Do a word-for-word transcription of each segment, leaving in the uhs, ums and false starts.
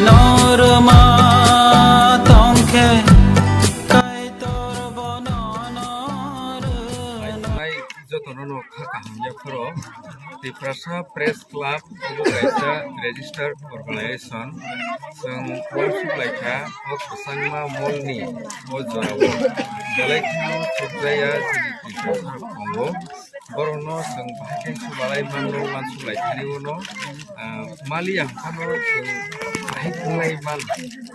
Norma tongkhe Kaitor bono norma. Jotono no kha kaham yaphoro Tiprasa Press Club obo kaisa registered organization. Chwng uansuk laikha o kwchangma molni o jorao belai kheno chukjaya chini Tiprasa rok tongo. Borokno chwng bahai khe chubalai mano, uansuk laikhani uano, ah, maliya hwnkhano chwng bahai khwnglai man,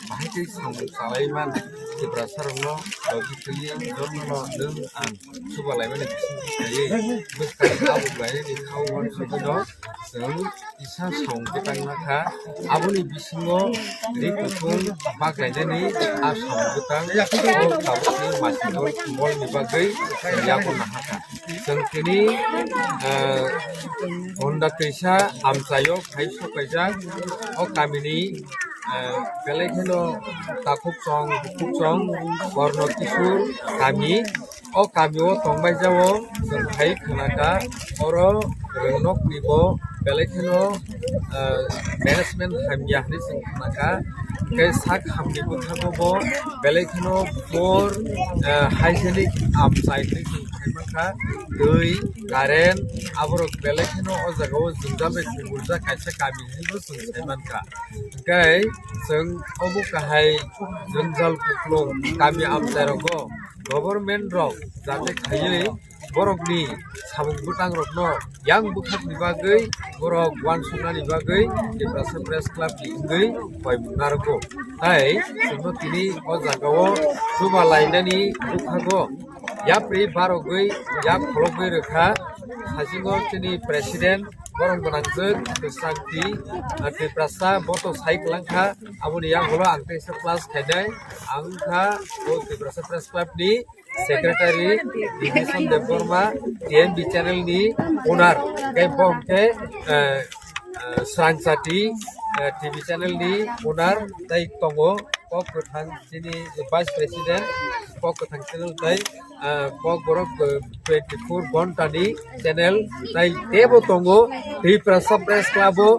bahai khe samung chalai man, Tiprasa rokno logi twiwi jotono nwng ang chubalaimani bisingtwi khaiwi bwskang tabuk lainani kha uansugwino chwng kisa song bwtang nakha, aboni bisingo ri kuthum baklainani a song bwtang o tabukni masigo bolni bagwi yapon nahakha. Chwng tini, ah, honda twisa amchaio phai sok kaijak o kamini, ah, belai kheno takhuk chong bukhuk chong Borno Kisur kami. O kami o tongbai jao chwng khai khwnakha, oro rwngnokni bo belai kheno, ah, management hamya hinwi chwng khwnakha. Tei sak hamni bwtharno bo belai kheno poor, ah, hygienic amchai hinwi chwng khai mankha. Twi, current, aborok belai kheno o jagao jwngjal bai kubuljak kaisa kami hinwi bo chwng sai mankha. Hwnkhe chwng obo kahai jwngjal kuplung kami amchai rogo government rok jate khaiwi borokni samung bwtang rokno yang bwkhakni bagwi borok uansuknani bagwi Tiprasa Press Club ni wngwi koimung narwgo. Tai chwngno tini o jagao chuba lainani bwkhago yapri barogwi yak kholobwi rwkha. Saichungo chini president borok gwnangjwk Kwchangti, ah, Tiprasa boto sai kwlangkha. Aboni yagulo ang teisa plus khainai. Ang wngkha o Tiprasa Press Club ni secretary Division Debbarma, T M B channel ni owner. Tei bo hwnkhe, eh, eh, Srangchati, eh, T V channel ni owner tei tongo kok kwthang chini vice president, kok kwthang channel tei, eh, kok borok, eh, twenty four ghonta ni channel tei tebo tongo Tiprasa Press Club o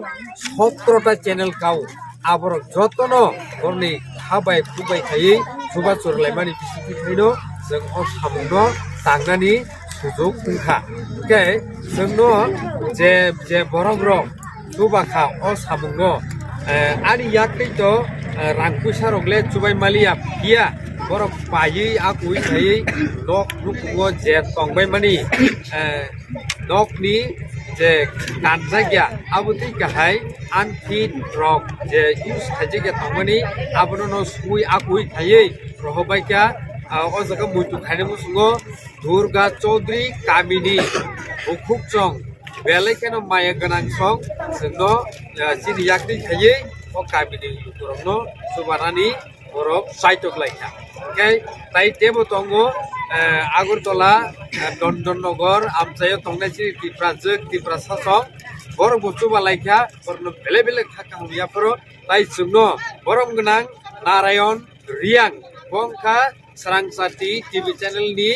sotro ta channel kao. Aborok jotono borokni kha bai khuk bai khaiwi chuba chorlaimani bisingtwi thaino chwng o samungno tangnani sujuk wngkha. Hwnkhe chwngno je, je borok rok chuba kha o samungo, eh, ani yaktwi to, eh, rang puisa rok le chubai maliya, phiya borok paiwi akui khaiwi nok nukhungo je tongbai mani, eh, nokni je kanjakya, abo twi kahai unfit rok je use khaijakya tongmani, abono no sui akui khaiwi rohobaikha. Ah, o jaga muitu khaina muchungo Durga Chaudhary kamini bukhukchong belai kheno maya gwnang song chwngno, ah, chini yaktwi khaiwi o kamini lukurokno chubanani borok saitok lai kha. Hwnkhe tai tebo tongo, eh, Agartala, eh, Dondon Nagar amchaio tongnai chini Tiprajwk, Tiprasa song. Borok bo chuba lai kha, borokno belai belai kha kaham yaphoro. Tai chwngno borom gwnang Narayon Riang, bo wngkha Srangchati T V channel ni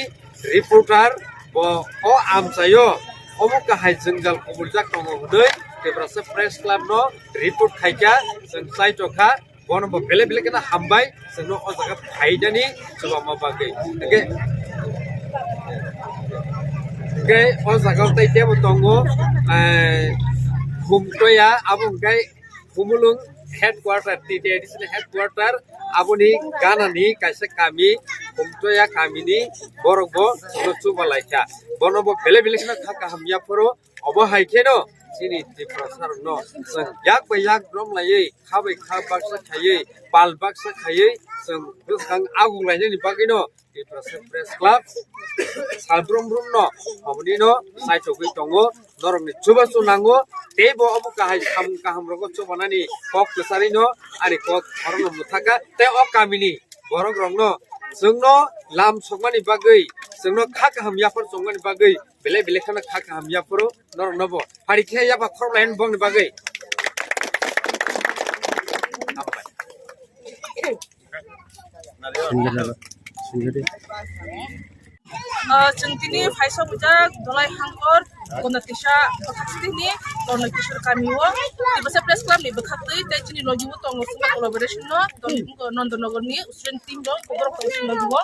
reporter, bo o amchaio omo kahai jwngjal kubuljak tongo hwnwi Tiprasa Press Club no report khaikha, chwng chaitokha. Bono bo belai belai kheno hambai, chwngno o jaga phainani chubama bagwi. Hwnkhe, hwnkhe o jaga tei tebo tongo, eh, Khumtoya, abo hwnkhe Khumulwng headquarter, T T A D C ni headquarter, aboni ganani kaisa kami, Khumtoya kamini borok bo chwngno chuba lai kha. Bono bo belai belai kheno kha kaham yaphoro. Obo hai kheno chini Tiprasa rokno chwng yak bai yak drom laiwi, kha bai kha baksa khaiwi, pal baksa khaiwi chwng bwskang aguk lainani bagwino Tiprasa Press Club salbrum brum no omonino naitugwi tongo, norokni chubachu nango, teibo obo kahai samung kaham rogo chubanani kok kwcharwi no ani kok khorokno mwthaka tei o kamini borok rokno chwngno lam sokmani bagwi, chwngno kha kaham yaphar chongmani bagwi belai belai kheno kha kaham yaphuru norokno bo. Phari khe yaba khorok lain bongni bagwi. Ah, chwng tini phaisa bujak Dolai Hangkor, Gonda Tisa, Kothak City ni, Kornoi Kishore kami o Tiprasa Press Club ni bwkhaktwi tei chini logi o tongo Suma Collaboration no, tongwi tongo Nandanagar ni student team rok, borok tong sini logi o.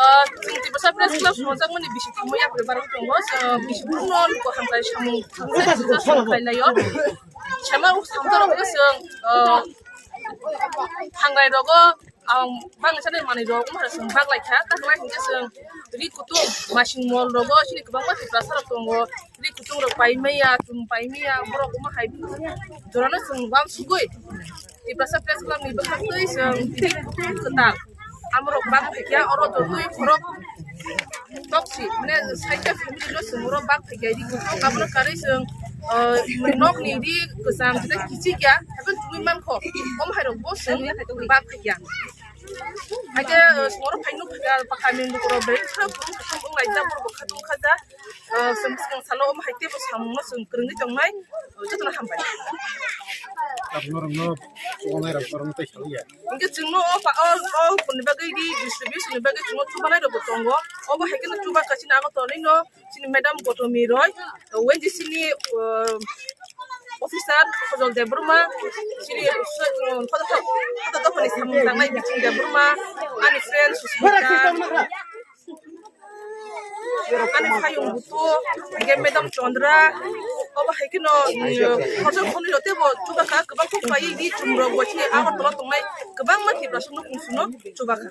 Ah, chwng Tiprasa Press Club swngjak mani bisi thangma yapri barwi tongo, so bisi borok no luku hamkrai samung khailai o. Sama samung rok no chwng, ah, hamkrai rogo. Ang bangsa ni manwi rok wngkha chwng bak lai kha, tak lai hwnkhe chwng ri kutung masing mol rogo chini kwbangma Tiprasa rok tongo, ri kutung rok pai maya, chum pai maya, borok wngma hai jora no chwng uansugwi Tiprasa Press Club ni bwkhak twi chwng ri kutung kwtal amo rok bak phaikya, oro jotoi khorok Toksi, mane, saita family no chwng oro bak phaikya ri kutung, abono karwi chwng, ah, nok ni ri kwcham jeta kichik ya, haikhe tubui mankho, omo hai rok bo chwng bak phaikya. Haikhe, ah, chwng oro phai nuk phaikya, pakha ni nuk rok bai kha, bwrwi kwcham wng lai jak, borok bo kha tong kha jak, ah, chwng swkang salo omo hai teibo samung no chwng kwrwngwi tongnai, ah, jotono hambai. Tabuk norokno chubanai rok norokno tei salya. Hingke chwngno o pa-, o, o hwnni bagwi ri distribution ni bagwi chwngno chubanai rokbo tongo. Obo hai kheno chuba kha chini Agartala ni no chini madam Gotomi Roy, O N G C ni, uh, officer Khojol Debbarma, chini, uh, khoto, khoto dophani samung tangnai Biching Debbarma, ani friend Susmita. Ani payung buto, hingke madam Chandra, obo hai kheno, mm, khorsa khonwi rok teibo chuba kha, kwbang kok pai di chum rok bo chini Agartala tongnai kwbangma Tiprasa no kung sino chuba kha.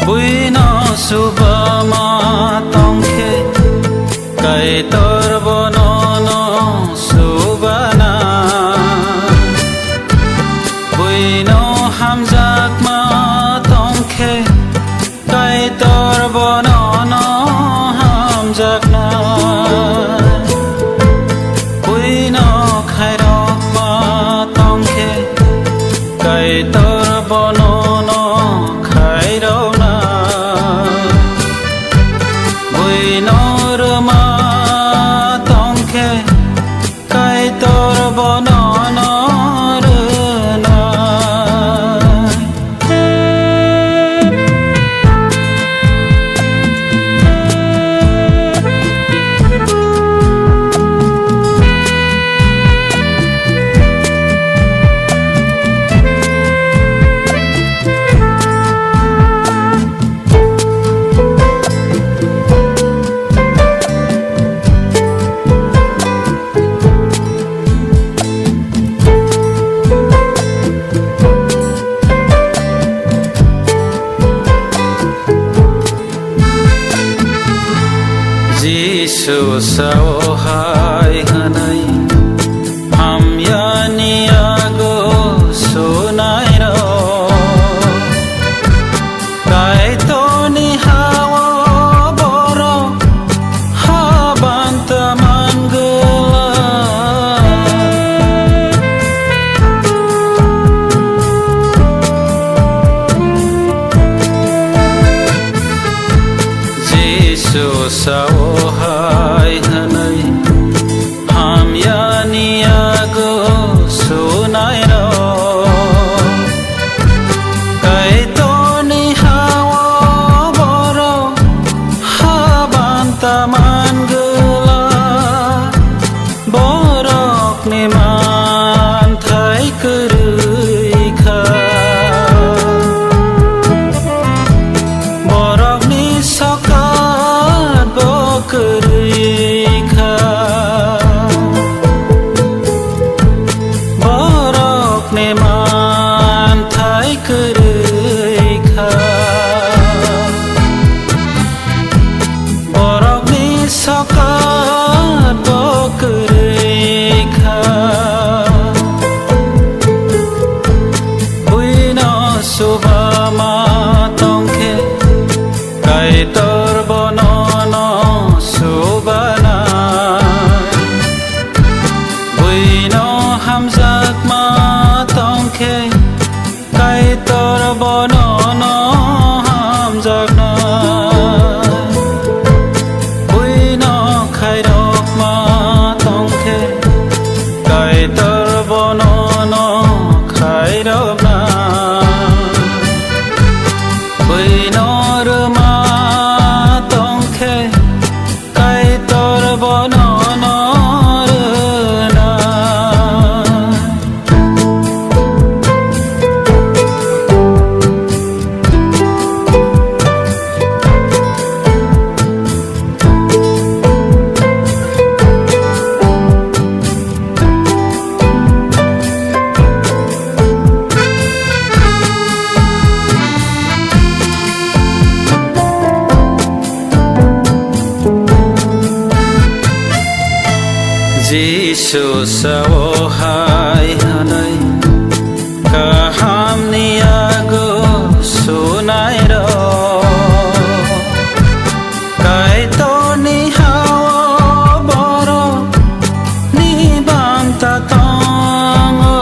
Buino subama tongkhe, Kaitor bono no subana. Buino hamjakma tongkhe, Kaitor bono no hamjakna. Buino khairokma tongkhe, Kaitor bono no khairokna. Buino rwma tongkhe, Kaitor bono no rwnai. Jisu sao hai hwnwi, hamyani yago sunairok. Kaitorni ha-o borok habanta mangwlak. Jisu sao hai hwnwi, hamyani yago sunairok. Kaitorni ha-o borok habanta mangwlak. Borokni manthai kwrwi kha. Borokni sokat bo kwrwi kha. Borokni manthai kwrwi kha. Borokni sokat bo kwrwi kha. Buino subama tongkhe, Kaitor bono no subana. Buino hamjakma Jisu sao hai hwnwi, kahamni yago sunairok, Kaitorni ha-o borokni banta tongo.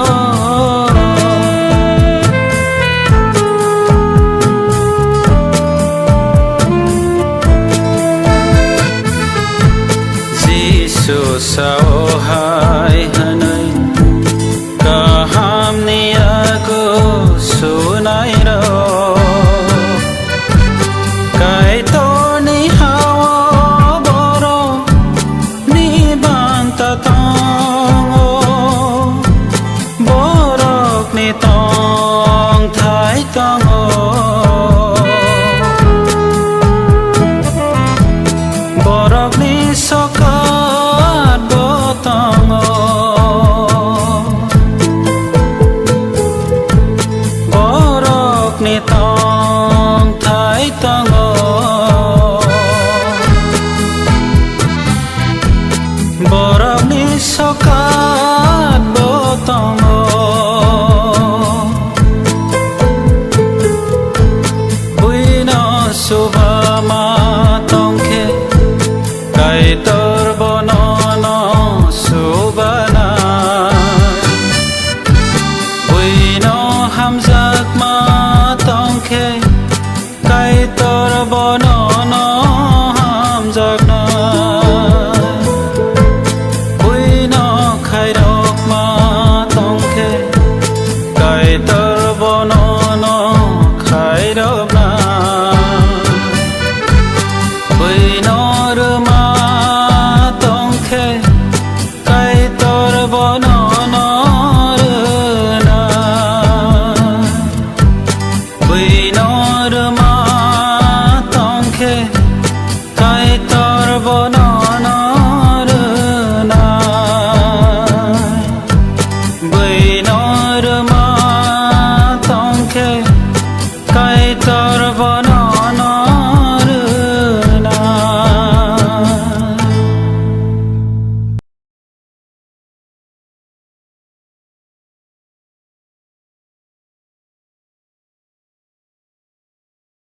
Jisu sao hai hwnwi, kahamni yago sunairok, Kaitorni ha-o borokni banta tongo. Borokni tongthai tongo, borokni sokat bo tongo, borokni tongthai tongo. Borokni sokat bo tongo, buino subama tongkhe, Kaitor bono no subana. Buino hamjakma tongkhe, Kaitor bono no hamjakna. Buino khairokma tongkhe, Kaitor bono no khairokna. Buino rwma tongkhe, Kaitor bono no rwna. Buino